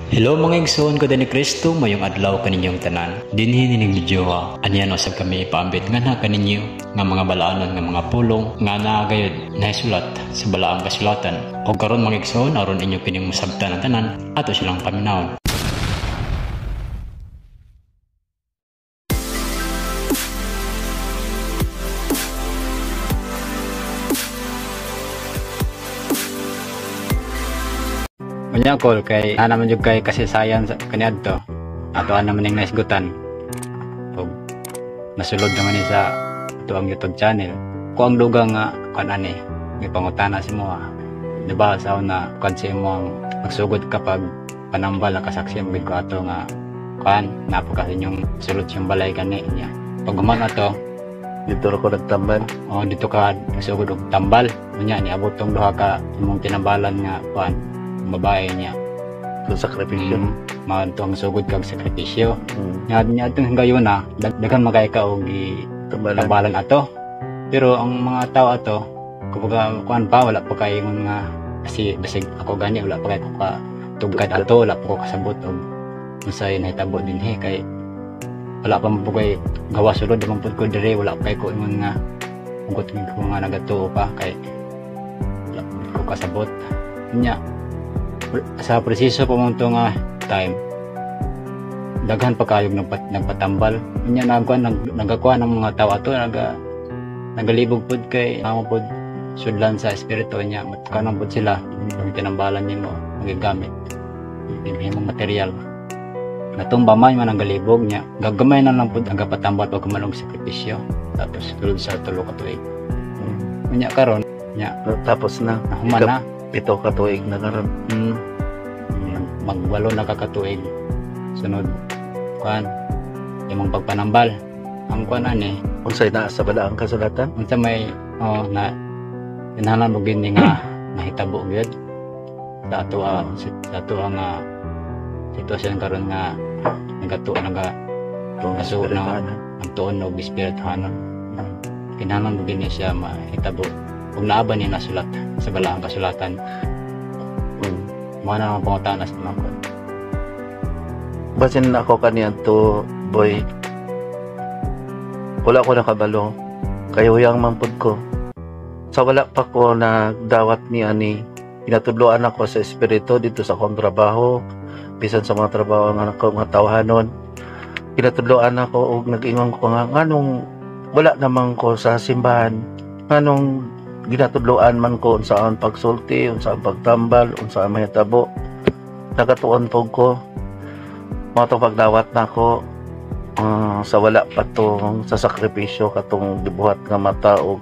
Hello mga igsoon ko ni Kristo, mayong adlaw kaninyong tanan. Dinhi nining video, aniyan usab kami ipaambit nga na kaninyo nga mga balaanon nga mga pulong nga naa gayud nahisulat sa balaang kasulatan. Og karon mga igsoon, aron inyo kining masabtan ang tanan, ato silang paminawon. Unya kol kay ana man jud kay kasaysayan sa kaniadto. Ato ana man ning naisgutan. Og nasulod naman ni sa ato ang YouTube channel. Ko ang dugang nga kan ani gipangutana si mo. Di ba sa una kan si imo ang magsugod kapag panambal ang kasaksi mo ko ato nga kan napaka inyong sulod siyang balay gani niya. Pag human ato dito ko nagtambal. Oh, dito ka nagsugod og tambal. Unya niabot tong duha ka imong tinambalan nga kuan babae niya. So, sakripisyo. Maadto ang sugod kag sakripisyo. Nya nya atong hanggayon na daghan makay ka og tambalan ato. Pero ang mga tao ato kumbaga kuan pa wala pa kay ingon nga kasi basig ako gani wala pa kay ko ka tugkad ato, wala pa ko kasabot og unsay nahitabo dinhi kay wala pa man po kay gawa sulod man pud ko dire, wala pa kay ko ingon nga hugot ko nga nagatuo pa kay wala pa ko kasabot. Nya sa presiso pa mo nga time daghan pa kayog nagpatambal. Nya nagakuha ng mga tao ato nagalibog pud kay amo pud sudlan sa espiritu niya matkanon pud sila pag tinambalan nimo magigamit imong material natumba man man ang galibog niya gagamay na lang pud ang gapatambal pag kumanog sakripisyo tapos sulod sa tulo ka tuig. Unya karon nya tapos na human na 7 ka tuig na karon. Magwalo na ka katuig sunod kuan imong pagpanambal ang kuan ani unsay naa sa balaang kasulatan unsa may oh na kinahanglan mo gini nga mahitabo gyud sa ato sa ato nga sitwasyon karon nga nagatuo naga tuon na ang tuon og espirituhanon. Kinahanglan mo gini siya mahitabo ug naa ba ni nasulat sa balaang kasulatan. Mao na ang pangutana sa mga kuan. Basin ako kaniadto boy, wala ko nakabalo kayo yang man pud ko sa wala pa ko nagdawat ni ani pinatudloan ako sa espiritu dito sa akong trabaho bisan sa mga trabaho nga ako mga tawhanon pinatudloan ako og nag-ingon ko nga nganong wala naman ko sa simbahan, nganong ginatudloan man ko unsaon pagsulti, unsaon pagtambal, unsaon mahitabo. Nagatuon pug ko mao tong pagdawat nako sa wala pa tong sa sakripisyo katong gibuhat nga mata og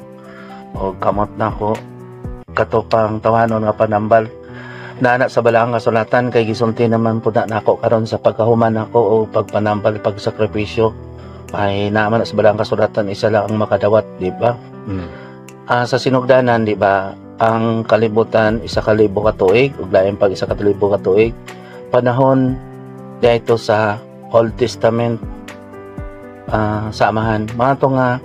kamot nako kato pang tawanon nga panambal naana sa balaang kasulatan kay gisulti naman pud na nako karon sa pagkahuman nako o pagpanambal pagsakripisyo ay naaman sa balaang kasulatan isa lang ang makadawat, di ba? Sa sinugdanan, di ba, ang kalibutan 1,000 ka tuig ug lain pag 1,000 ka tuig panahon dito sa Old Testament sa amahan mga to nga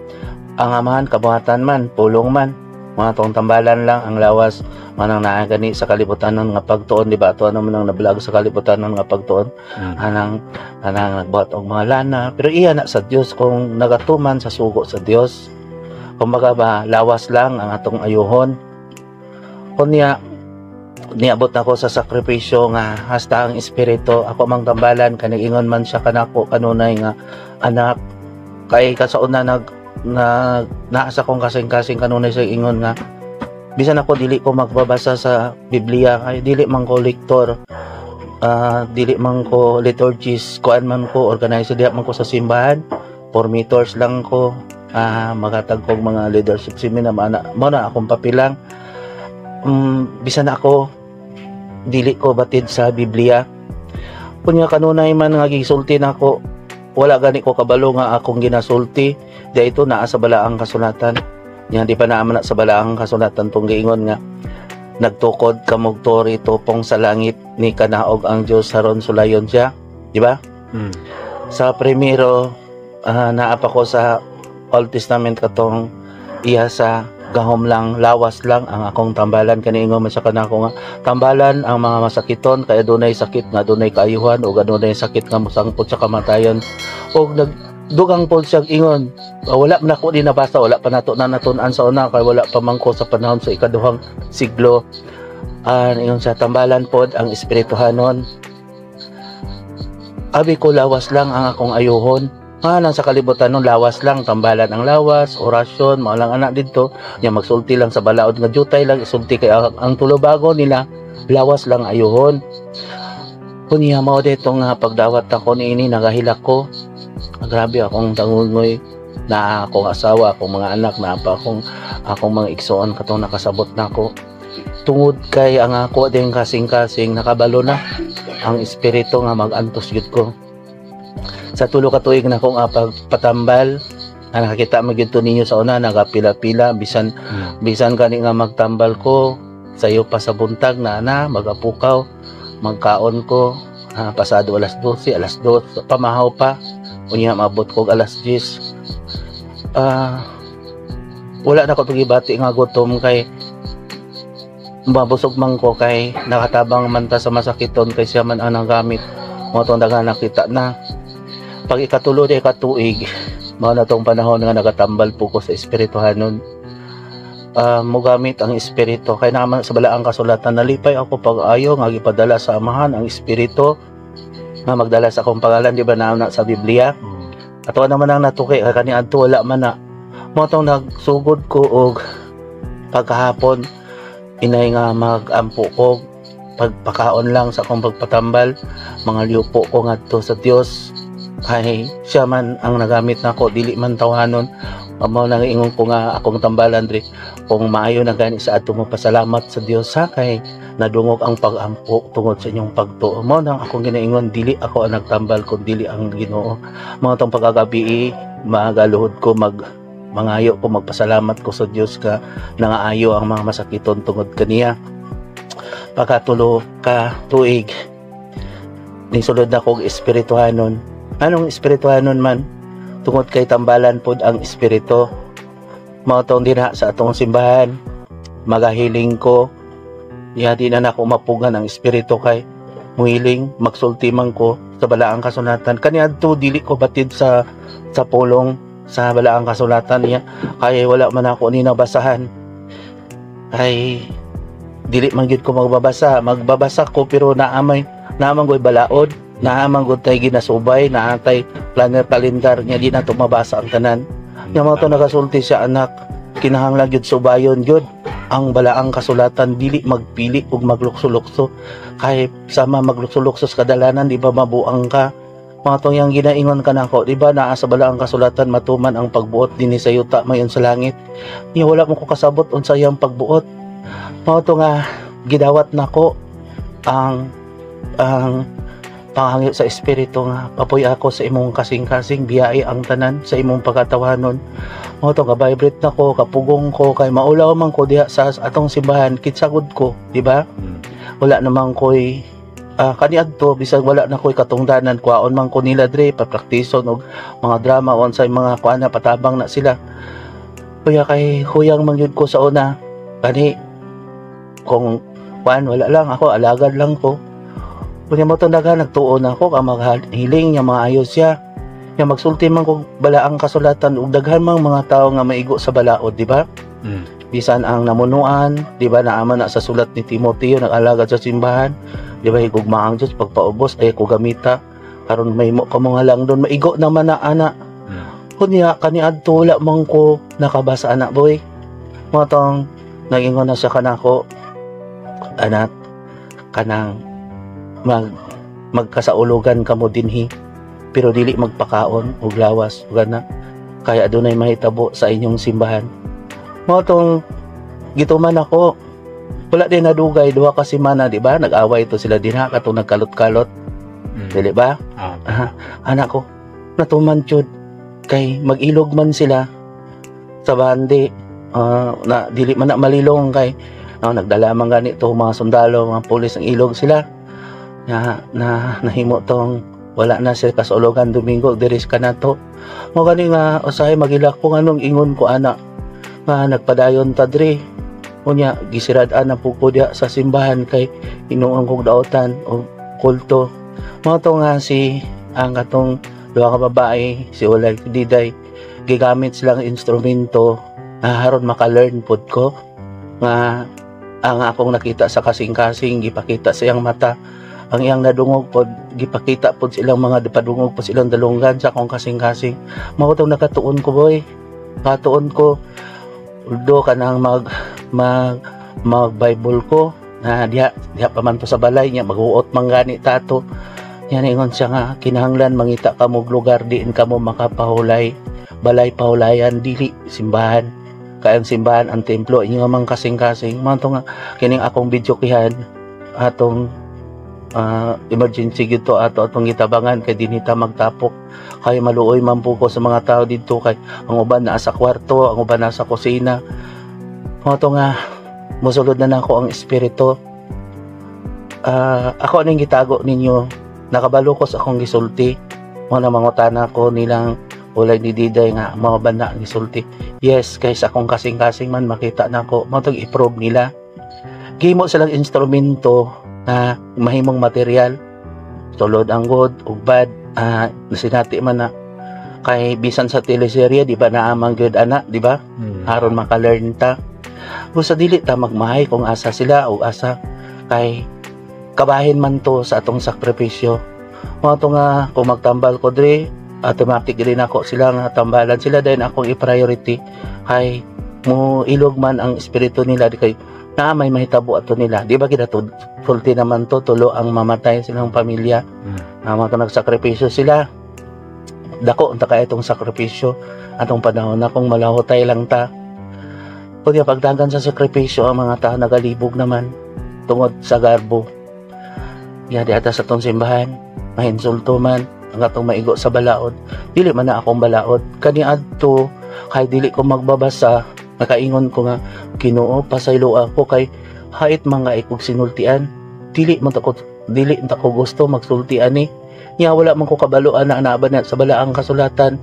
ang amahan kabuhatan man pulong man mga tong tambalan lang ang lawas manang naa gani sa kalibutan nga pagtuon, di ba? Ato ano man ang nablag sa kalibutan nga pagtuon. Anang nagbuhat og mga lana pero iya na sa Dios kung nagatuman sa sugo sa Dios. Kumbaga ba lawas lang ang atong ayuhon. Kunya niabot nako sa sakripisyo nga hasta ang espiritu ako mang tambalan kaniingon man siya kanako kanunay nga anak kay kasauna nag na naasa kong kasing-kasing kanunay sa ingon nga bisan ako dili ko magbabasa sa Biblia kay dili man ko lektor, dili man ko liturgist, kuan man ko organizer diha man ko sa simbahan, 4 meters lang ko magatag kog mga leadership seminar mao na akong papilang. Bisan ako dili ko batid sa Biblia kunya kanunay man nga gisulti nako wala gani ko kabalo nga akong ginasulti dito naa sa balaang kasulatan nya di pa naa man na sa balaang kasulatan tong giingon nga nagtukod kamog tori tupong sa langit ni kanaog ang Dios haron sulayon siya, di ba? Sa primero naa pa ko sa Old Testament katong iya sa Gahom lang, lawas lang ang akong tambalan. Kaniingon man sa kanako nga tambalan ang mga masakiton kay adunay sakit nga adunay kaayuhan ug adunay sakit nga mosangpot sa kamatayon. Og nag dugang pod siyang ingon, wala man ako di nabasa, wala pa nato na natun-an sa una kay wala pa man ko sa panahon sa ikaduhang siglo. Ingon sa tambalan pod ang espirituhanon. Abi ko, lawas lang ang akong ayuhon. Nga lang sa kalibutan nun, lawas lang, tambalan ang lawas, orasyon, mao lang anak didto. Nya magsulti lang sa balaod nga jutay lang, isulti kay ang tulobago nila, lawas lang ayuhon. Kunya mao dito nga pagdawat ako niini, nagahilak ko. Grabe akong tangungoy na akong asawa, akong mga anak, na pa akong mga igsoon katong nakasabot nako. Tungod kay ang ako din kasing-kasing nakabalo na ang espiritu nga mag-antos gyud ko. Sa 3 ka tuig na akong pagpatambal, na nakakita man gyud to ninyo sa una, nagapila-pila bisan bisan kani nga magtambal ko sayo pa sa buntag na na magapukaw, magkaon ko pasado alas 12, alas 2 pamahaw pa, unya maabot ko og alas 10. Wala na ko pagibati nga gutom kay mabusog man ko kay nakatabang man ta sa masakiton kay siya man ang nagamit mo tong daghan nakita na. Pag ikatulo di katuig, mao na tong panahon nga nagatambal po ko sa espirituhanon. Mogamit ang espiritu kay naman sa balaang kasulatan, nalipay ako pag ayo nga gipadala sa Amahan ang Espiritu nga magdala sa akong pangalan, di ba na sa Biblia? Ato naman ang natuki kay kani adto wala man na. Mo tong nagsugod ko og pagkahapon inay nga magampo ko, pagpakaon lang sa akong pagpatambal, mga liupo ko ngadto sa Dios kay siya man ang nagamit nako, dili man tawhanon. Mao nang ingon ko nga akong tambalan diri, kung maayo na gani sa ato mo pasalamat sa Dios ha kay nadungog ang pag-ampo tungod sa inyong pagtuo. Mao nang akong ginaingon, dili ako ang nagtambal kun dili ang Ginoo. Mao tong pagkagabi, magaluhod ko, mag mangayo ko, magpasalamat ko sa Dios ka nangaayo ang mga masakiton tungod kaniya. Pagkatulo ka tuig, nisulod na kog espirituhanon. Anong espirituhanon man? Tungod kay tambalan pod ang espiritu. Mao tong dinha sa atong simbahan, magahiling ko. Ya di na nako mapugan ang espiritu kay muhiling, magsulti man ko sa balaang kasulatan. Kaniadto dili ko batid sa pulong sa balaang kasulatan niya kay wala man ako ni nabasahan. Kay dili man gyud ko magbabasa, magbabasa ko pero naamay naamang ko'y balaod, naamang gud tay ginasubay, naatay planner, calendar niya di na to mabasa ang tanan. Nya mao to nagasulti siya, "Anak, kinahanglan gyud subayon gyud ang balaang kasulatan, dili magpili ug maglukso-lukso kay sama maglukso-lukso sa kadalanan, di ba mabuang ka?" Mga tong yang ginaingon ka nako, di ba naa sa balaang kasulatan, matuman ang pagbuot dinhi sa yuta mayon sa langit. Nya wala mo ko kasabot unsa iyang pagbuot. Mao to nga gidawat nako ang pangangyo sa espiritu nga papuy ako sa imong kasing-kasing, biyai ang tanan sa imong pagkatawanon. Mao to ka vibrate nako, kapugong ko kay maulaw man ko diha sa atong simbahan, kitsagod ko, di ba? Wala naman ko'y kaniadto bisag wala na ko'y katungdanan, kuhaon man ko nila dre papraktison og mga drama o unsay mga kuan na patabang na sila. Kuya kay huyang man gyud ko sa una kani kung kuan, wala lang ako, alagad lang ko. Kunya mo tong daghan nagtuo na ako ka maghiling niya maayo siya. Nya magsulti man kog balaang kasulatan ug daghan mang mga tawo nga maigo sa balaod, di ba? Bisan ang namunuan, di ba naaman na sa sulat ni Timoteo, nag-alagad sa simbahan, di ba, higugma ang Diyos pagpaubos ay ko gamita karon may mo ka mga lang doon maigo naman na ana. Kunya kaniadto wala man ko nakabasa ana, boy. Mo tong nagingon na siya kanako, "Anak, kanang magkasaulugan kamo dinhi pero dili magpakaon og lawas ug ana kaya adunay mahitabo sa inyong simbahan." Mao tong gituman ako. Wala din nadugay 2 ka semana, di ba? Nag-away ito sila dinha katong nagkalot-kalot, dili ba? Ah. Anak ko, natuman jud kay mag-ilog man sila sa bandi. Na dili man na malilong kay no, nagdala man gani to mga sundalo, mga pulis, ang ilog sila. Na nahimo tong wala na sila kasulugan Domingo diri ka nato. Mo gani nga usahay magilak ko nganong ingon ko ana. Nga nagpadayon ta diri. Unya gisirad-an na pud ko diha sa simbahan kay hinuon kog daotan og kulto. Mao to nga si ang katong duha ka babae, si Ulay, Diday, gigamit silang instrumento nga aron maka-learn pod ko nga ang akong nakita sa kasing-kasing gipakita sa iyang mata, ang iyang nadungog pod gipakita pod silang mga padungog pod silang dalunggan sa akong kasing-kasing. Mao tong nakatuon ko, boy, katuon ko although kanang mag mag mag Bible ko na diha diha pa man to sa balay niya, maghuot man gani tato niya. Ingon siya nga kinahanglan mangita ka mo lugar diin kamo makapahulay, balay pahulayan, dili simbahan, kay ang simbahan ang templo inyo mang kasing-kasing. Mao to nga kining akong video kihan atong emergency gyud to ato atong gitabangan kay dinhi ta magtapok, kay maluoy man po ko sa mga tao didto kay ang uban naa sa kwarto, ang uban naa sa kusina. Mao to nga mosulod na nako ang espiritu. Ako aning gitago ninyo, nakabalo ko sa akong gisulti. Mo na mangutana ko nilang Ulay ni Diday nga mao ba na ang gisulti. Yes, kay sa akong kasing-kasing man makita nako. Mao tong i-prove nila, gihimo silang instrumento na mahimong material, sulod ang good ug bad. Sinati man na kay bisan sa teleserye, di ba, naa man gyud ana, di ba? Aron maka-learn ta. Busa dili ta magmahay kung asa sila o asa, kay kabahin man to sa atong sakripisyo. Mao to nga kung magtambal ko diri, automatic din ako sila nga tambalan sila dahil akong i-priority kay mo ilog man ang espiritu nila di kay na may mahitabo ato nila, di ba? Kita sulti naman to, tulo ang mamatay silang pamilya. Mao to nagsakripisyo sila. Dako unta kay itong sakripisyo atong panahon na kung malahutay lang ta. Kunya pagdagan sa sakripisyo, ang mga tao nagalibog naman tungod sa garbo. Ya di ata sa tong simbahan, mahinsulto man ang atong maigo sa balaod. Dili man na akong balaod. Kaniadto kay dili ko magbabasa, nakaingon ko nga, "Ginoo, pasaylo ako kay hait mga ikog sinultian. Dili man ta ko, dili man ta ko gusto magsultian ni." Nya wala man ko kabaloan na naa ba na sa balaang kasulatan.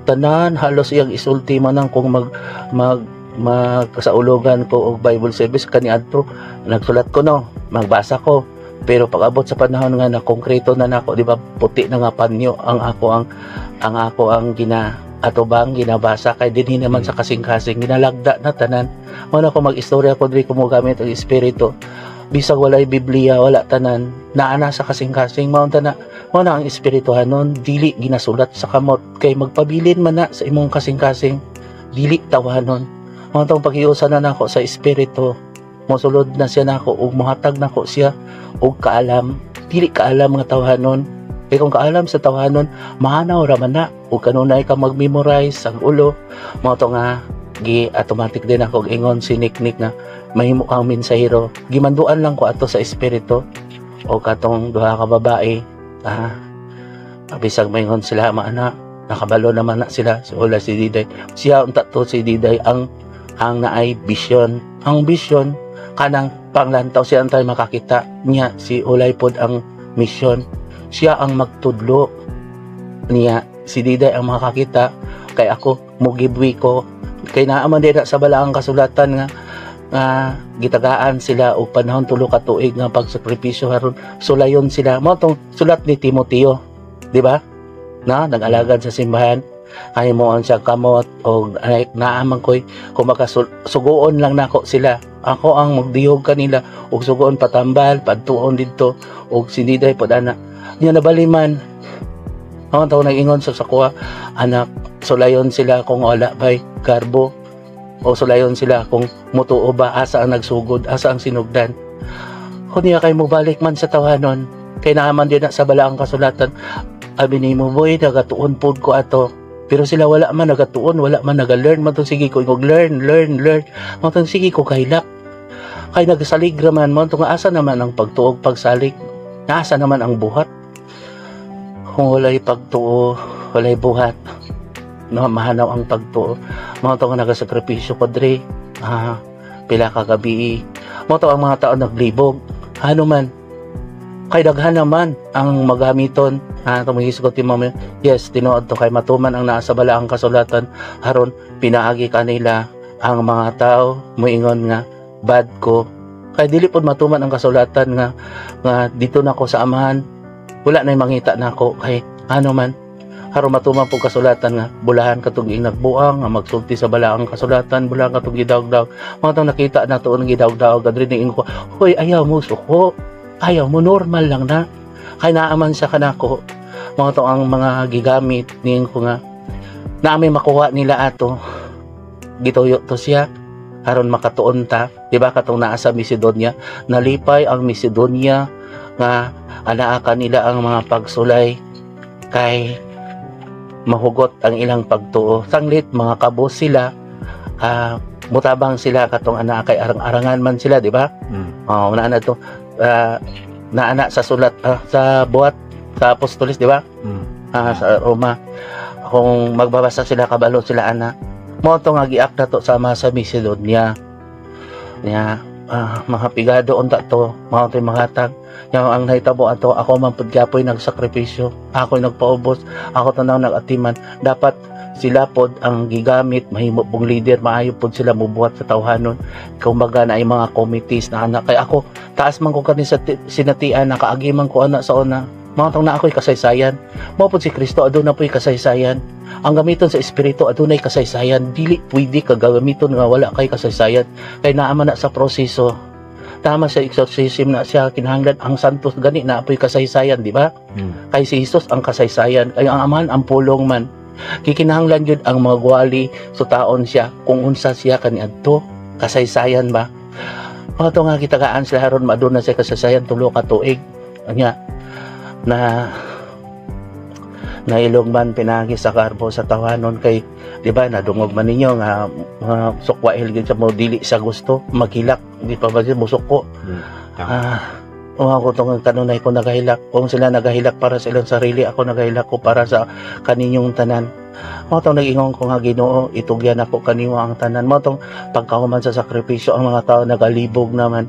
Tanan halos iyang isulti man ang kung mag mag magkasaulugan ko og Bible service kaniadto, nagsulat ko, no, magbasa ko. Pero pag abot sa panahon nga na konkreto na nako, di ba, puti na nga panyo ang ako ang gina ato bang ginabasa kay dinhi naman sa kasing-kasing ginalagda na tanan. Mo na ko mag-istorya ko diri ko mo gamit ang espiritu bisag walay Biblia, wala tanan, naa na sa kasing-kasing. Mao na, mao na ang espirituhanon, dili ginasulat sa kamot kay magpabilin man na sa imong kasing-kasing, dili tawanon. Mao tong paghiusa na nako sa espiritu, mosulod na siya nako ug mohatag nako siya og kaalam, dili kaalam nga tawhanon, kay kung kaalam sa tawhanon, mahanaw ra man na ug kanunay ka mag-memorize ang ulo. Mao to nga gi automatic din ako ingon si Nick Nick nga mahimo kang mensahero. Gimanduan lang ko ato sa espiritu o katong duha ka babae. Bisag maingon sila maana, nakabalo naman na sila, si Ola, si Diday. Siya unta to, si Diday ang naay vision, ang vision kanang panglantaw siya antay makakita niya. Si Ulay pod ang mission, siya ang magtudlo niya, si Diday ang makakita, kay ako mugibwi ko kay naa man din sa balaang kasulatan nga nga gitagaan sila og panahon 3 ka tuig nga pagsakripisyo aron sulayon sila. Mao tong sulat ni Timoteo, di ba, na nag-alagad sa simbahan kay mo ang siya kamot og ay, naa man koy kumbaga suguon lang nako sila. Ako ang magdihog kanila og suguon, patambal padtuon didto, og siniday pod ana niya nabaliman ang tawo. Nag-ingon sa kuha, "Anak, sulayon sila kung wala bay garbo o sulayon sila kung mutuo ba, asa ang nagsugod, asa ang sinugdan." Kunya kay mobalik man sa tawanon kay naaman din na sa balaang kasulatan. Abi nimo, boy, nagatuon pod ko ato, pero sila wala man nagatuon, wala man naga-learn. Man sige ko ingog learn, learn, learn. Man sige ko kahilak kay nagsalig ra man. Mo nga asa naman ang pagtuog, pagsalig, nasa naman ang buhat? Kung walay pagtuo, walay buhat, no? Mahanaw ang pagtuo. Mao to nga nagasakripisyo ko dre pila ka gabi. Mao to ang mga tao naglibog, ano man kay daghan naman ang magamiton. Tumahisgot ti mama. Yes, tinuod to kay matuman ang naa sa balaang kasulatan aron pinaagi kanila. Ang mga tao moingon nga bad ko kay dili pod matuman ang kasulatan nga nga dito na ko sa Amahan, wala na mangita nako. Kay ano man, aron matuman po kasulatan nga bulahan katong nagbuang nga magsulti sa balaang kasulatan, bulahan katong gidawgdaw mga tong nakita na to ang gidawgdaw kadri ni ko, "Hoy, ayaw mo suko, ayaw mo, normal lang na." Kay naaman siya kanako mga to ang mga gigamit niing ko nga na may makuha nila ato, gituyo to siya aron makatuon ta, di ba? Katong naa sa Macedonia, nalipay ang Macedonia nga anaa kanila ang mga pagsulay kay mahugot ang ilang pagtuo. Sanglit mga kabos sila, mutabang sila katong anaa kay arang-arangan man sila, di ba? Oh, naa na to, naana sa sulat, sa buhat sa apostoles, di ba? Sa Roma, kung magbabasa sila, kabalo sila ana mo to nga giak na to sama sa Macedonia nya, mga pigado unta to mao to'y mahatag nya. Ang nahitabo ato, ako man pud gyapoy nagsakripisyo, ako nagpaubos, ako tanaw nag-atiman. Dapat sila pod ang gigamit, mahimo pong leader, maayo pod sila mubuhat sa tawhanon, kumbaga na ay mga committees na anak. Kay ako, taas man ko kani sa sinatian, nakaagi man ko ana sa una, mga tong na ako'y kasaysayan. Mao pod si Kristo, aduna po'y kasaysayan. Ang gamiton sa espiritu, adunay kasaysayan. Dili pwede ka gamiton nga wala kay kasaysayan, kay naaman na sa proseso. Tama sa exorcism na siya, kinahanglan ang santos gani na apoy kasaysayan, di ba? Kay si Jesus ang kasaysayan, kay ang Amahan ang pulong man. Kikinahanglan gyud ang mga gwali sutaon siya kung unsa siya kaniadto, kasaysayan ba. Mga to nga gitagaan sila aron maduna siya kasaysayan 3 ka tuig. Anya na nailog man pinagi sa karbo sa tawanon kay di ba nadungog man ninyo nga mga sukwail gyud sa mo, dili sa gusto maghilak, di pa ba musuko? Ako tong kanunay ko nagahilak. Kung sila nagahilak para sa ilang sarili, ako nagahilak ko para sa kaninyong tanan. Mao tong nag-ingon ko nga, "Ginoo, itugyan ako kanimo ang tanan." Mao tong pagkahuman sa sakripisyo, ang mga tao nagalibog naman.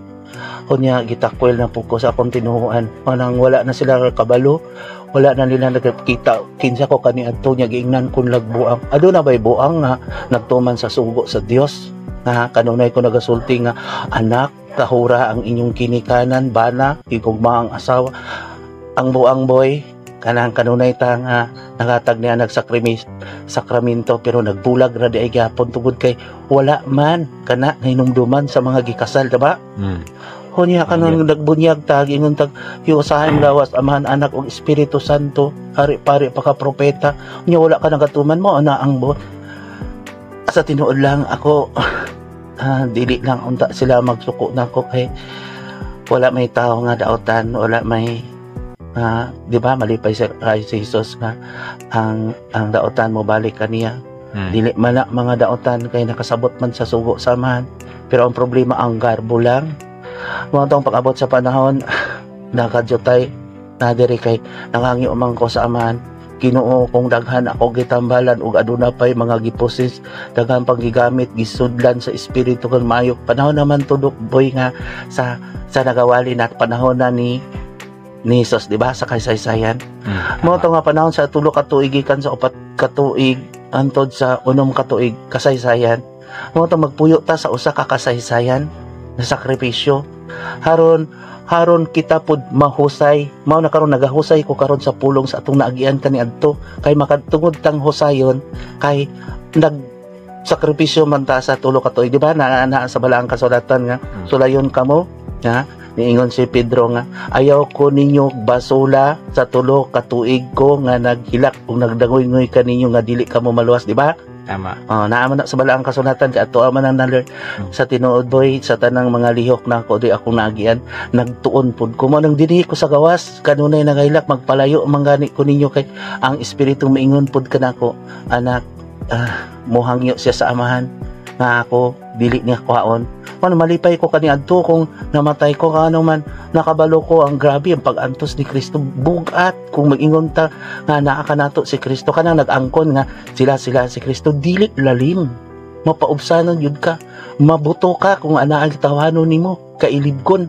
Kunya gitakwil na po ko sa akong tinuohan. Manang wala na sila kabalo, wala na nila nagkita kinsa ko kaniadto. Nya giingnan kun lagbuang. Aduna bay buang nga nagtuman sa sugo sa Dios? Nga kanunay ko nagasulti nga, "Anak, tahura ang inyong kinikanan, bana, higugma ang asawa." Ang buang boy, kanang kanunay ta nga nagatag niya nagsakramis sakramento pero nagbulag ra di ay gyapon tungod kay wala man kana nahinumduman sa mga gikasal, diba? Hunya kanon nagbunyag ta, ingon tag usahay lawas, Amahan, Anak ug Espiritu Santo, hari pari pa ka propeta. Nya wala ka nagatuman mo ana ang bo. Sa tinuod lang ako, dili lang unta sila magsuko nako kay wala may tao nga daotan, wala may, di ba malipay sa kay si Jesus nga ang daotan mo balik kaniya. Dili man na mga daotan kay nakasabot man sa sugo sa Amahan. Pero ang problema, ang garbo lang. Mga tong pag-abot sa panahon, nakadyutay na diri kay nangangyo man ko sa Amahan. "Ginoo, kung daghan ako gitambalan ug aduna pay mga giposis, daghan pang gigamit, gisudlan sa espiritu kan maayo." Panahon naman tudok boy nga sa nagawali na panahon na ni Jesus, di ba, sa kasaysayan. Mao to nga panahon sa 3 ka tuig gikan sa 4 ka tuig hantod sa 6 ka tuig, kasaysayan. Mao to magpuyo ta sa usa ka kasaysayan na sakripisyo. Haron haron kita pud mahusay. Mao na karon nagahusay ko karon sa pulong sa atong naagian kaniadto kay makatungod tang husayon kay nag sakripisyo man ta sa 3 ka tuig, di ba? Na, na sa balaang kasulatan nga sulayon kamo nga niingon si Pedro nga ayaw ko ninyo basula sa 3 ka tuig ko nga naghilak ug nagdangoy-ngoy kaninyo nga dili kamo maluwas, di ba? Tama. Oh, naa man na sa balaang kasulatan kay ato man ang na-learn. Sa tinuod boy, sa tanang mga lihok na ako di akong naagian, nagtuon pud ko mo nang dinhi ko sa gawas kanunay nagahilak, magpalayo man gani ko ninyo kay ang espiritu maingon pud kanako, "Anak, muhangyo siya sa Amahan nga ako dili niya kuhaon." Man malipay ko kaniadto kung namatay ko kano man nakabalo ko ang grabe ang pag-antos ni Kristo, bugat kung mag-ingon ta nga naa kanato si Kristo, kanang nag-angkon nga sila sila si Kristo, dili lalim, mapaubsanon yun ka, mabuto ka kung anaa ang tawanon nimo kailibgon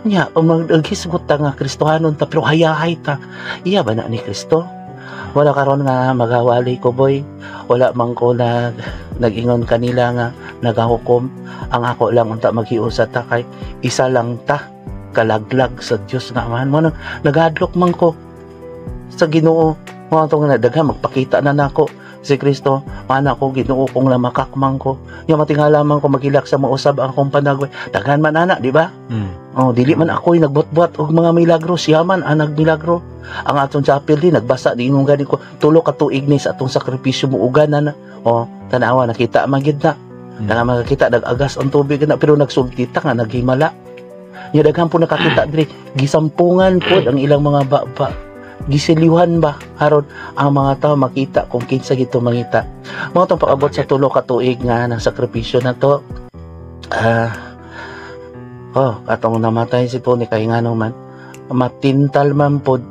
nya. Maghisgot ta nga Kristohanon ta pero hayahay ta, iya ba na ni Kristo? Wala karon nga magawali ko, boy. Wala man ko nag-ingon kanila nga nagahukom. Ang ako lang unta, maghiusa ta kay isa lang ta kalaglag sa Dios nga Amahan mo. Naghadlok man ko sa Ginoo. Mo to nga daghan magpakita na nako si Kristo, mana ko Ginoo kung lamakak man ko. Nya matingala man ko, maghilak sa mausab ang akong panagway. Daghan man ana, di ba? Oh, dili man ako'y nagbuhat-buhat og mga milagro, siya man ang nagmilagro. Ang atong chapel di nagbasa di ingon gani ko 3 ka tuig ni sa atong sakripisyo mo ugan na. Oh, tanawa, nakita man gid na. Nanga makakita, nag-agas ang tubig na, pero nagsulti ta nga naghimala. Nya daghan po nakakita diri, gisampungan pod ang ilang mga baba. Gisiliwan ba aron ang mga tao makita kung kinsa gito mangita. Mao tong pag-abot sa 3 ka tuig nga ng sakripisyo na to. Oh, katong namatay si Tony kay ngano man matintal man pod,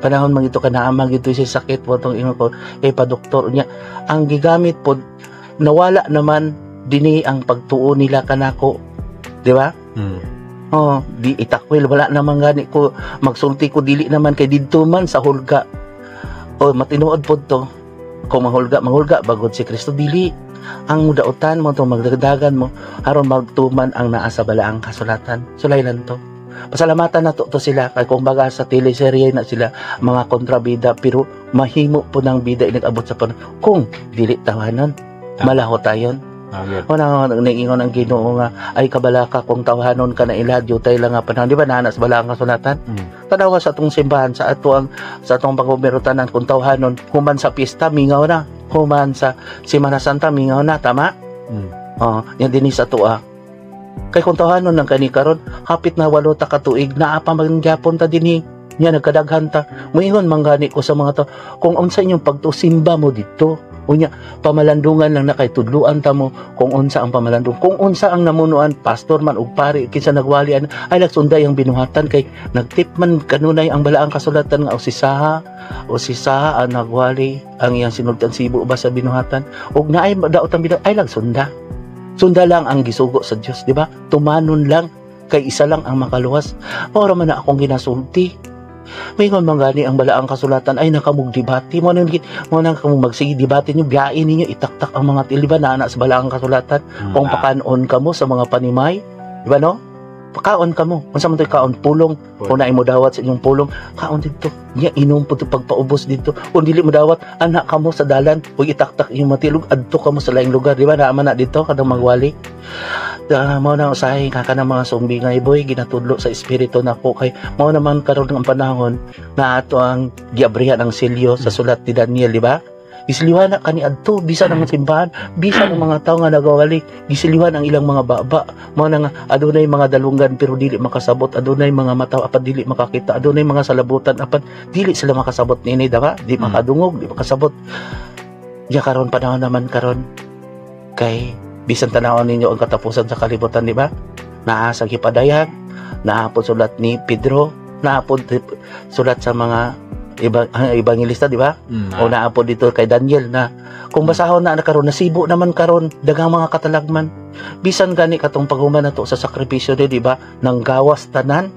panahon man ito ka naamang ito si sakit mo tong ingon ko eh pa doktor niya ang gigamit pod, nawala naman dinhi ang pagtuo nila kanako, di ba? Oh, di itakwil, wala naman gani ko magsulti ko, dili naman kay didto man sa hulga. Oh, matinuod pod to. Kung mahulga, mahulga bagod si Kristo, dili ang dautan mo to, magdagdagan mo aron magtuman ang naa sa balaang kasulatan. Sulay lang to. Pasalamatan na to sila kay kung baga sa teleserye na sila mga kontrabida, pero mahimo po ng bida inag-abot sa panahon kung dili tawanon, malaho tayon. Una nag-ingon ang Ginoo nga ay kabalaka kung tawhanon ka na ila jutay lang nga panahon, di ba, naa sa balaang kasulatan? Tanawa sa atong simbahan, sa atong pagbumirutanan, kung tawhanon, human sa pista mingaw na, human sa Semana Santa mingaw na, tama? Oh, yan dinhi sa atoa. Kay kung tawhanon lang kani karon, hapit na 8 ta ka tuig naa pa man gyapon ta dinhi. Nya nagkadaghan ta. Muingon man gani ko sa mga tao, kung unsa inyong pagtuo, simba mo didto. Unya pamalandungan lang na kay tudluan ta mo kung unsa ang pamalandong, kung unsa ang namunuan, pastor man ug pari, kinsa nagwalian ay lagsunday ang binuhatan kay nagtip man kanunay ang balaang kasulatan nga usisaha ang nagwali ang iyang sinultian sibo ba sa binuhatan ug naay daot ang binuhatan ay lagsunda. Sunda lang ang gisugo sa Dios, di ba? Tumanon lang kay isa lang ang makaluwas. Mao ra man na akong ginasulti. Mingon man gani ang balaang kasulatan ay nakamog debate mo nang mo nang kamo magsige debate niyo, biyain ninyo, itaktak ang mga tiil, di ba, naa sa balaang kasulatan? Kung pakanon kamo sa mga panimay, di ba, no? Pakaon kamo. Unsa man to'y kaon? Pulong. Kung naay mo dawat sa inyong pulong, kaon didto. Nya inom po pagpaubos didto. Kung dili mo dawat, anak kamo sa dalan ug itaktak inyong matilog adto kamo sa laing lugar, di ba? Naa man na didto kadtong magwali. Mao na usahay ka kanang mga sumbingay, boy, ginatudlo sa espiritu nako kay mao naman karon ang panahon na ato ang giabrihan ang selyo sa sulat ni Daniel, di ba? Gisiliwan na kani adto bisan ang simbahan, bisan ang mga tao nga nagawali, gisiliwan ang ilang mga baba. Mao na nga adunay mga dalunggan pero dili makasabot, adunay mga mata apan dili makakita, adunay mga salabutan apan dili sila makasabot niini, diba? Di makadungog, di makasabot. Diya karon panahon naman karon kay bisan tanawon ninyo ang katapusan sa kalibutan, di ba? Naa sa gipadayag, naa po sulat ni Pedro, naa po sulat sa mga ibang ang ebanghelista, di ba? O naa po dito kay Daniel na kung basahon na karon, nasibo naman karon daghang mga katalagman. Bisan gani katong paghuman nato sa sakripisyo, di ba? Nang gawas tanan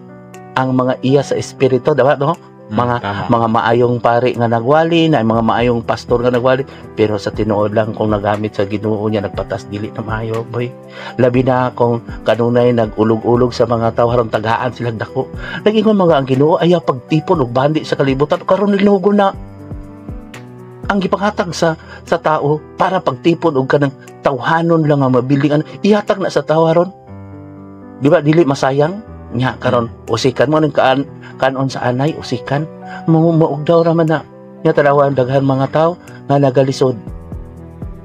ang mga iya sa espiritu, di ba, no? Mga mga maayong pari nga nagwali na mga maayong pastor nga nagwali, pero sa tinuod lang kung nagamit sa Ginoo niya nagpatas, dili na maayo, boy, labi na kung kanunay nagulog-ulog sa mga tao aron tagaan silang dako. Nag-ingon mga ang Ginoo ayaw pagtipon og bandi sa kalibutan. Karon nilugo na ang gipanghatag sa tao para pagtipon og kanang tawhanon lang nga mabiling ano, ihatag na sa tao aron, di ba, dili masayang? Nya karon usikan mo ning kaan kanon sa anay, usikan mo maugdaw ra man na. Nya tanawa ang daghan mga tao nga nagalisod.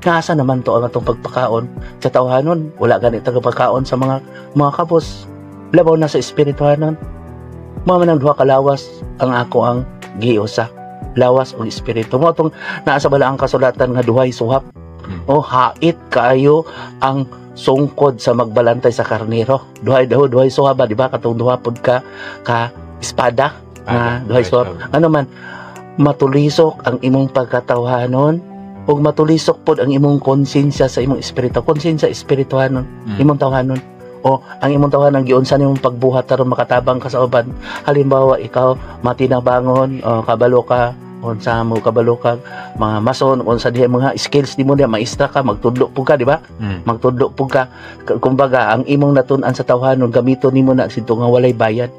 Nasa naman to ang atong pagpakaon sa tawhanon? Wala gani taga pagkaon sa mga kabos, labaw na sa espirituhanon. Mao man ang duha ka lawas ang ako ang giusa, lawas o espiritu. Mo tong naa sa balaang kasulatan nga duhay suhap. O hait kaayo ang sungkod sa magbalantay sa karnero. Duhay daw, duhay suhap ba, di ba? Katong duha pod ka espada nga duhay suhap. Ano man, matulisok ang imong pagkatawhanon ug matulisok pod ang imong konsensya sa imong espiritu. Konsensya espirituhanon, imong tawhanon. O ang imong tawhanon giunsa nimong pagbuhat aron makatabang ka sa uban. Halimbawa, ikaw matinabangon, o kabalo ka Unsa mo kabalo kag mga mason, unsa diha mga skills nimo diha, maestra ka, magtudlo pud ka, di ba? Magtudlo pud ka. Kumbaga, ang imong natun-an sa tawhanon, gamiton nimo na sidto nga walay bayad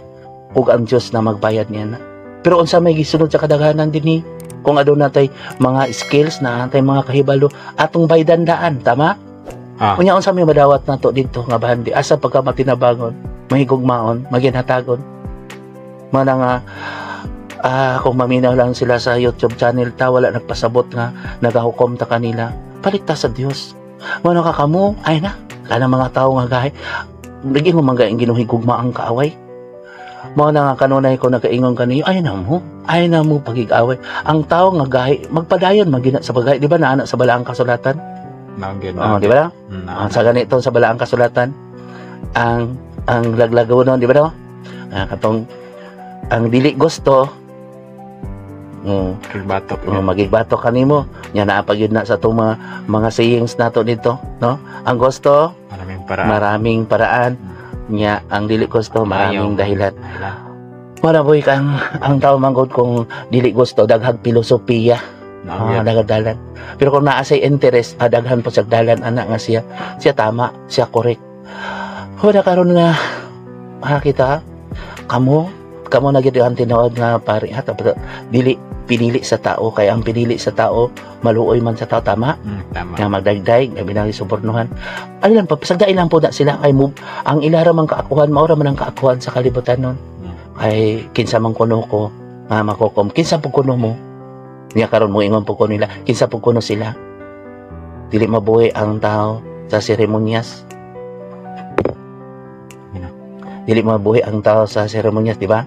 ug ang Dios na magbayad niya na. Pero unsa may gisunod sa kadaghanan dinhi? Kung aduna tay mga skills na atay mga kahibalo, atong baydan daan, tama? Unya unsa may madawat nato didto nga bandi? Asa pagka matinabangon, mahigugmaon, maginhatagon? Mana nga kung maminaw lang sila sa YouTube channel ta, wala nagpasabot nga nagahukom ta kanila. Balik ta sa Dios. Mano ka kamo, ay na, kanang mga tao nga gahi. Naging man gaing ginuhigugma ang kaaway. Mao na nga kanunay ko nagaingon kaniyo, ay na mo pagigaway. Ang tao nga gahi, magpadayon magina sa paggahi, di ba naana sa balaang kasulatan? Mao gyud. Oh, di ba? Mm. Ah, sa ganito sa balaang kasulatan, ang laglagaw di ba no? Ah, katong ang dili gusto, Batok. Magigbato kanimo nya naa pa gyud na sa atong mga sayings nato dito, no? Ang gusto, Maraming paraan. Maraming paraan. Nya ang dili gusto, maraming Ayaw. Dahilan. Dahilan. Wala boy kang ang tao manggod kung dili gusto, daghag filosofiya. Mao Ah, gyud. nagadalan. Pero kung naa say interest, daghan po sa dalan ana nga siya. Siya tama, siya correct. Wala karon nga kita kamo kamo na gyud ang tinuod nga pare ha, tapos dili pinili sa tao, kay ang pinili sa tao maluoy man sa tao, tama? Tama. Nga magdagday gabi na subornuhan, ano lang, pasagdain lang po na sila kay mo ang ilara man kaakuhan, maura man ang kaakuhan sa kalibutan nun. Ay kinsa man kuno ko nga makukom, kinsa pud kuno mo niya karon, mo ingon pud ko nila kinsa pud kuno sila. Dili mabuhi ang tao sa seremonyas. Yun. Dili mabuhi ang tao sa seremonyas, di ba?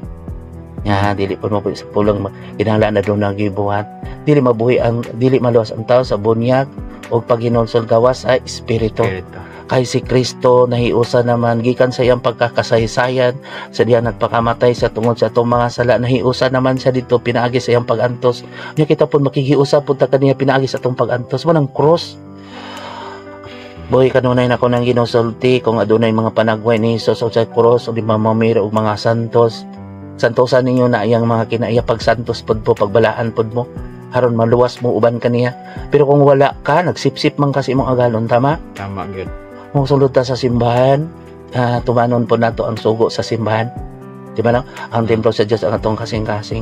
Nga dili po mabuhi sa pulang kinahanglan na doon nagibuhat. Dili mabuhi ang, dili maluwas ang tao sa bunyag o paghinulsol gawas sa espiritu. Espiritu. Kay si Kristo nahiusa naman gikan sa iyang pagkakasaysayan sa diya nagpakamatay sa tungod sa atong mga sala, nahiusa naman siya dito pinaagi sa iyang pagantos. Nya kita pud makikiusa pud ta kaniya pinaagi sa atong pagantos mo ng cross. Boy, kanunay na ko nang ginusulti kung adunay mga panagway ni Jesus sa cross o di mamamira og mga santos. Santosan ninyo na iyang mga kinaiya, pagsantos pud po, pagbalaan pud mo aron maluwas mo uban kaniya. Pero kung wala ka, nagsipsip man kasi imong agalon, tama? Tama gyud. Kung sulod ta sa simbahan, tumanon po nato ang sugo sa simbahan. Di ba no? Ang templo sa Diyos ang atong kasing-kasing.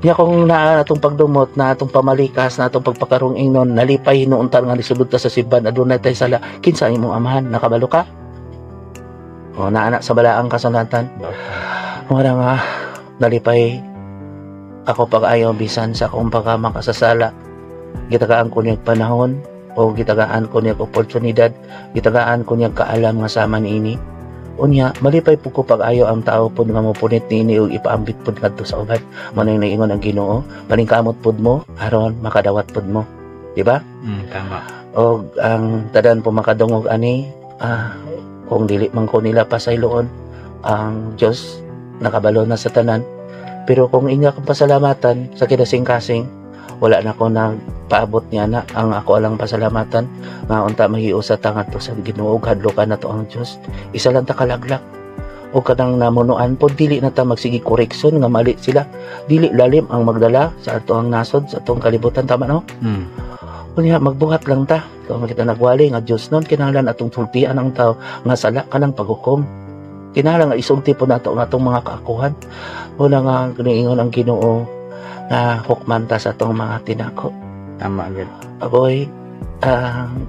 Nya kung naa atong pagdumot, na atong pamalikas, na atong pagpakarong ingnon, nalipay hinuon ta nga nisulod ta sa simbahan, adunay tay sala, kinsa imong amahan, nakabalo ka? O naa na sa balaang kasulatan. Wala nga nalipay ako pag-ayaw bisan sa akong pagkamakasasala. Gitagaan ko niyang panahon o gitagaan ko niyang oportunidad, gitagaan ko niyang kaalam nga sama niini. Unya, malipay po ko pag-ayo ang tao pod nga mopunit niini ug ipaambit pod ngadto sa uban. Mo nang naingon ang Ginoo, paningkamot pod mo aron makadawat pod mo. Di ba? Tama. Og ang tadan po makadungog ani, kung dili man ko nila pasayloon, ang Dios nakabalo na sa tanan. Pero kung inga kong pasalamatan sa kinasing-kasing, wala na ko nagpaabot niya na ang ako alang pasalamatan nga unta mahiusa ta ngadto sa Ginoo ug hadlokan nato ang Dios. Isa lang ta kalaglak o kanang namunuan po, dili na ta magsige correction nga mali sila. Dili lalim ang magdala sa ato ang nasod, sa atong kalibutan, tama no? Unya magbuhat lang ta. Kung kita nagwali nga Dios nun, kinahanglan atong sultian ang tao nga sala kanang paghukom. Kinahanglan nga isulti po nato ang atong mga kaakuhan. Wala nga giniingon ang Ginoo nga hukman ta sa atong mga tinako. Tama gyud. Aboy,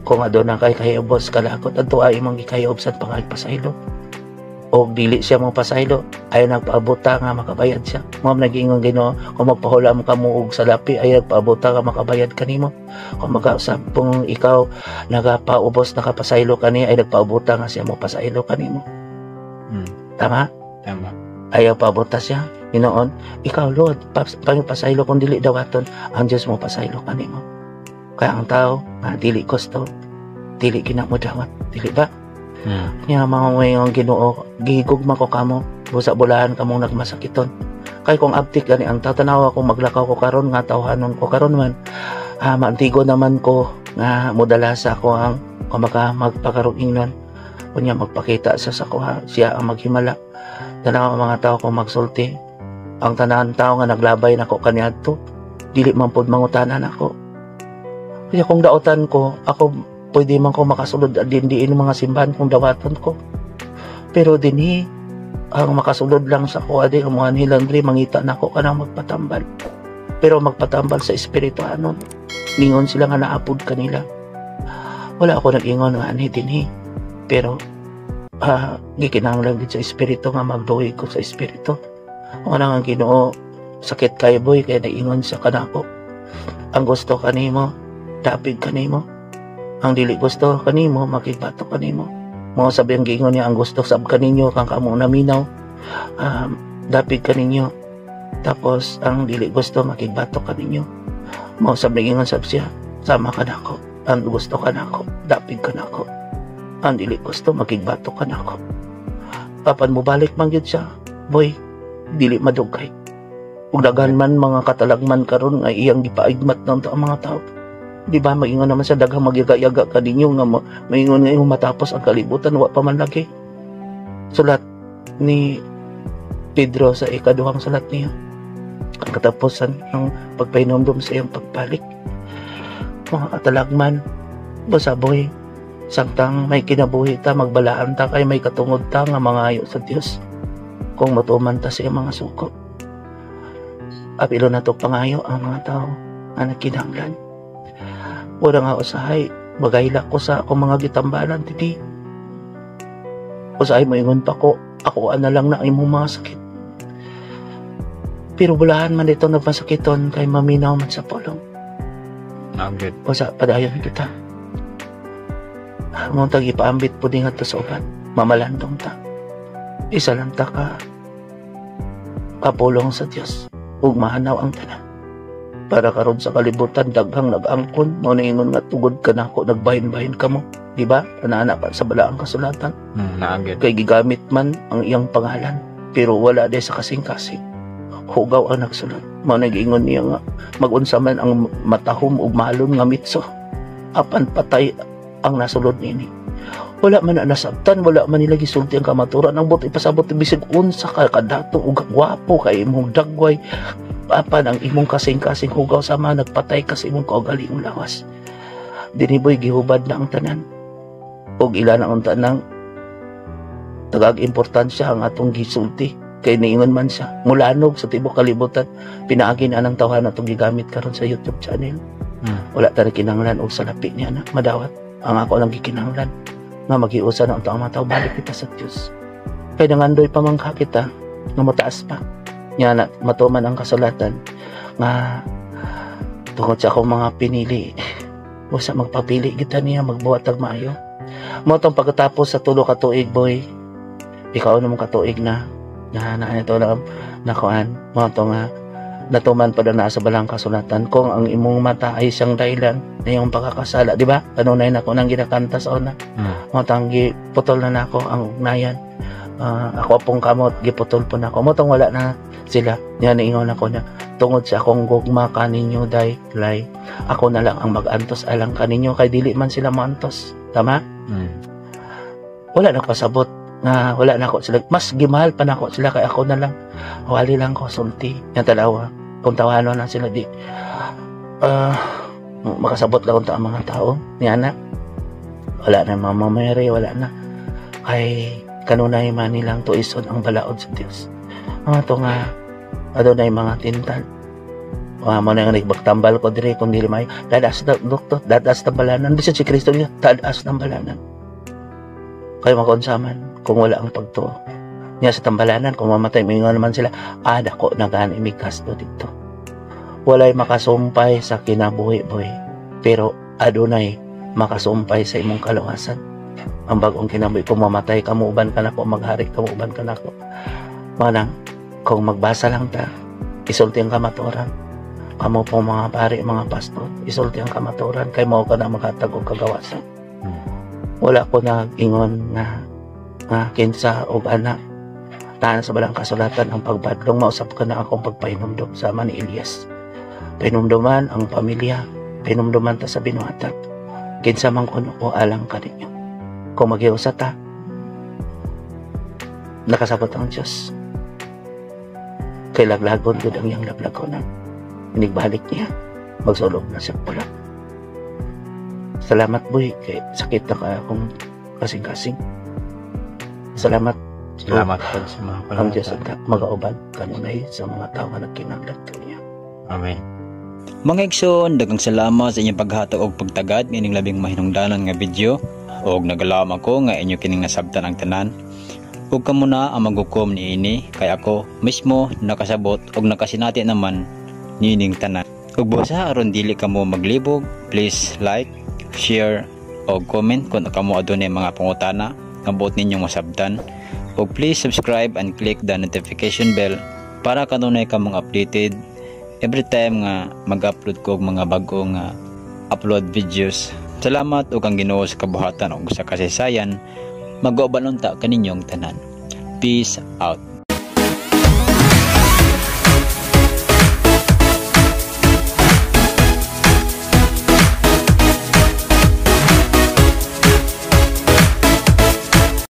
kung aduna kay kahiubos kalakot, adto ay imong gikahiob sa pangagpasaylo. O dili siya mo pasaylo, ay nagpaabota nga makabayad siya. Mao man nagiingon Ginoo, kung magpahulam ka mo og salapi, ay nagpaabota nga makabayad kanimo. Kung makausap kung ikaw nagapaubos, nakapasaylo kani, ay nagpaabota nga siya mo pasaylo kanimo. Tama? Tama. Ayaw paabota siya. Hinoon, ikaw Lord, pangipasaylo kung dili dawaton, ang Diyos mo pasaylo kanimo. Kaya ang tao, nga dili gusto, dili gina mo dawat, dili ba? Nya mga ngayong Ginoo, gigugma ko kamo, busa bulahan kamong nagmasakiton. Kay kung abtik gani ang tao, tanawa kung maglakaw ko karon nga tawhanon ko karon man, maantigo naman ko nga modala sa ako ang kumbaga magpakarong ingnon. Kunya magpakita sa kuha, siya ang maghimala. Tanawa ang mga tao kung magsulti. Ang tanan tao nga naglabay nako kaniadto. Dili man pod mangutana nako. Kaya kung daotan ko, ako pwede man ko makasulod din diin mga simbahan kung dawaton ko. Pero dinhi ang makasulod lang sa kuha di ang mga nilang diri mangita nako kanang magpatambal. Pero magpatambal sa espirituhanon. Ningon sila nga naapod kanila. Wala ako nag-ingon nga ani dinhi. Pero gikinahanglan gid sa espiritu nga magduhi ko sa espiritu. Kung ano ang Ginoo, sakit kay boy kaya naingon sa kanako. Ang gusto kanimo, dapig kanimo. Ang dili gusto kanimo, makigbato kanimo. Mao sabi ang giingon niya, ang gusto sab kaninyo kang kamo naminaw, dapig kaninyo. Tapos ang dili gusto makigbato kaninyo. Mao sab nagingon sab siya, sama ka nako. Ang gusto ka nako, dapig ka nako. Ang dili gusto makigbato ka nako. Apan mobalik man gyud siya, boy, dili madugay. Ug daghan man mga katalagman karon nga iyang gipaigmat ng ang mga tao. Di ba maingon naman sa daghang magyaga-yaga kaninyo nga maingon nga imong matapos ang kalibutan, wa pa man lagi. Sulat ni Pedro sa ikaduhang sulat niya, ang katapusan ng pagpahinomdom sa iyang pagbalik. Mga katalagman, basta boy, samtang may kinabuhi ta, magbalaan ta kay may katungod ta nga mangayo sa Dios kung matuman ta sa iyang mga suko. Apilo na to pangayo ang mga tao nga nagkinahanglan. Wala nga usahay, magahilak ko sa akong mga gitambalan, titi. Usahay moingon pa ko, ako na lang na imong mga sakit. Pero bulahan man ito nagmasakiton kay maminaw man sa pulong. Mao gyud. Usa padayon kita. Mo tag ipaambit po din to sa uban. Mamalandong ta. Isa lang ta ka kapulong sa Dios ug mahanaw ang tanan. Para karon sa kalibutan daghang nag-angkon, mao na ingon nga tugod ka nako nagbahin-bahin kamo, di ba? Ana pa sa balaang kasulatan. Naa gyud. Kay gigamit man ang iyang pangalan, pero wala day sa kasing-kasing. Hugaw ang nagsulat. Mao na giingon niya nga magunsa man ang matahom ug mahalon nga mitso, apan patay ang nasulod niini. Wala man na nasabtan, wala man nila gisulti ang kamaturan. Ang buot ipasabot bisag unsa ka kadato ug gwapo kay imong dagway, apan ang imong kasing-kasing hugaw sama nagpatay ka sa imong kaugalingong lawas. Dinhi boy gihubad na ang tanan. Ug ila na ang tanang tagag importansya ang atong gisulti kay niingon man siya mulanog sa tibuok kalibutan, pinaagi na ang tawhan atong gigamit karon sa YouTube channel. Wala ta kinahanglan og salapi niya na madawat. Ang ako lang gikinahanglan nga magiusa na ang taong mga tao, balik kita sa Dios kay nangandoy pa man ka kita nga mataas pa nga na matuman ang kasulatan nga tungod sa akong mga pinili, usa magpapili kita niya magbuhat og maayo. Mo tong pagkatapos sa 3 ka tuig, boy, ikaw na mong katuig na na na ito na nakuan mo to nga natuman pa na sa balang kasulatan kung ang imong mata ay siyang dahilan na iyong pagkakasala, di ba? Kanunay na ko nang ginakanta sa una. Mo tang giputol na nako ang ugnayan. Ako pong kamot giputol po nako. Mo tong wala na sila niya, niingon ako na tungod sa akong gugma kaninyo day lay, ako na lang ang mag-antos alang kaninyo kay dili man sila moantos, tama? Wala na pasabot nga wala na ako sila, mas gimahal pa nako sila kay ako na lang, wali lang ko sulti yang talawa kung tawanon na sila di makasabot lang unta ang mga tao niya na wala na Mama Mary, wala na kay kanunay man nilang tuison ang balaod sa Dios. Mga to nga adunay mga tintal. Mga mo na nga nagbagtambal ko dire kung dili may tadas na doktor, tadas na balanan, bisan si Kristo niya tadas ng balanan kay makonsaman kung wala ang pagtuo niya sa tambalanan. Kung mamatay, mingon naman sila, dako na gani mig gasto dito. Walay makasumpay sa kinabuhi, boy, pero adunay makasumpay sa imong kalawasan, ang bagong kinabuhi. Kung mamatay ka, muuban ka nako, maghari ka, muuban ka nako. Manang kung magbasa lang ta, isulti ang kamatuoran. Kamo po mga pari, mga pastor, isulti ang kamatuoran kay mao ka na makatag og kagawasan. Wala ko nag-ingon nga nga kinsa og ana taan sa balang kasulatan ang pagbadlong, mausap ka na akong pagpahinumdum sama ni Elias. Pahinumduman ang pamilya, pahinumduman ta sa binuhatan. Kinsa man kuno ko alang kaninyo. Kung magiusa ta, nakasabot ang Diyos. Kay laglagon gud ang iyang laglagonan. Inigbalik niya, magsulog na siya pula. Salamat, boy, kay sakit na kaya akong kasing-kasing. Salamat. Salamat pod sa mga Ang Diyos panangta. at magauban kanunay sa mga tao nga nagkinahanglan kaniya. Amen. Mga igsoon, daghang salamat sa inyong paghatag og pagtagad niining labing mahinungdanon nga video og nagalaom ako nga inyo kining nasabtan ang tanan. Ug kamo na ang maghukom niini kay ako mismo nakasabot og nakasinati naman niining tanan. Ug busa aron dili kamo maglibog, please like, share og comment kung kamo adunay mga pangutana nga buot ninyong masabtan. Ug please subscribe and click the notification bell para kanunay kamong updated every time nga mag-upload ko og mga bago nga upload videos. Salamat ug ang Ginoo sa kabuhatan ug sa kasaysayan mag-uban unta kaninyong tanan. Peace out.